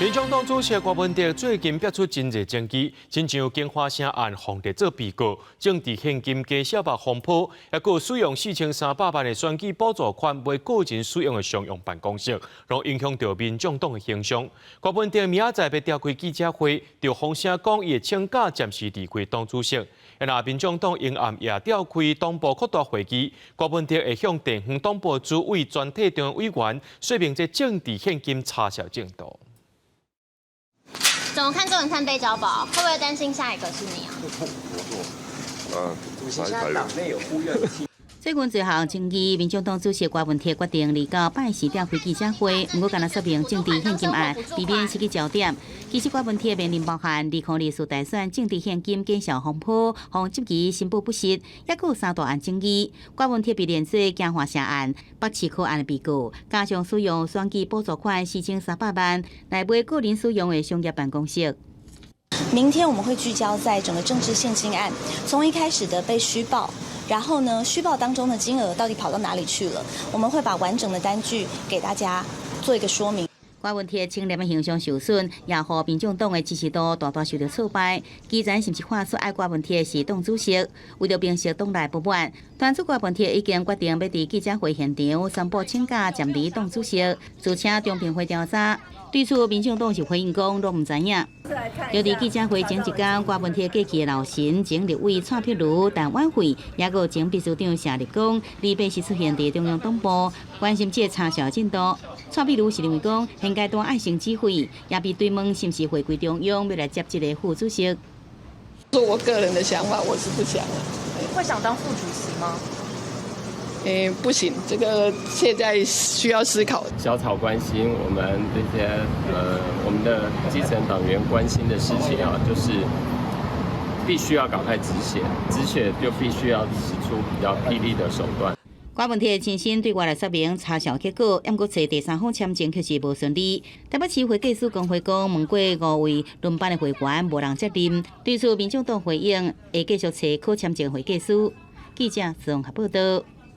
民眾黨主席郭文哲最近爆出真濟證據，親像京華城案予人做被告，政治獻金加小目風波，抑閣使用4300萬的選舉補助款買個人使用的商用辦公室，攏影響著民眾黨的形象。郭文哲明仔載欲召開記者會，就風聲講伊會請假暫時離開黨主席。若民眾黨明暗也召開黨部擴大會議，郭文哲會向地方黨部主委、全體中央委員說明這政治獻金查賬進度。怎麼看周文燦被交保？會不會擔心下一個是你啊？主席，現在黨內有呼籲。最近一項爭議，民眾黨主席郭文鐵決定二九拜四召開記者會，毋過干焦說明政治獻金案，避免失去焦點。其實郭文鐵面臨包含2024大選政治獻金假數風波，予質疑申報不實，抑閣有三大案爭議。郭文鐵被連做京華城案、北市科案的被告，加上使用選舉補助款4300萬來買個人使用的商業辦公室。明天我們會聚焦在整個政治獻金案，從一開始的被虛報，然後呢，虛報當中的金額到底跑到哪裡去了？我們會把完整的單據給大家做一個說明。郭文鐵清廉的形象受損，也予民眾黨的支持度大大受著挫敗。基層甚至喊出愛郭文鐵是黨主席，為著平息黨內不滿，團主郭文鐵已經決定欲佇記者會現場宣布請假暫離黨主席，自請中評會調查。對此，民眾黨是回應講攏毋知影。就佇記者會前一工，郭文鐵過去的老臣前立委蔡壁如、陳婉慧，抑閣前秘書長謝立功，禮拜四出現佇中央黨部，關心這個查賬進度。蔡壁如是認為講，現階段愛先指揮，也被追問是毋是回歸中央欲來接這个副主席。說我個人的想法，我是不想。會想當副主席嗎？欸，不行，這個現在需要思考。小草關心我們這些我們的基層黨員關心的事情啊，就是必須要趕快止血，止血就必須要使出比較霹靂的手段。郭文鐵親身對外來說明查賬結果，毋過揣第三方簽證卻是無順利。台北市會計師公會講，問過五位輪班的會員，無人責任。對此，民眾黨回應會繼續揣可簽證會計師。記者綜合報道。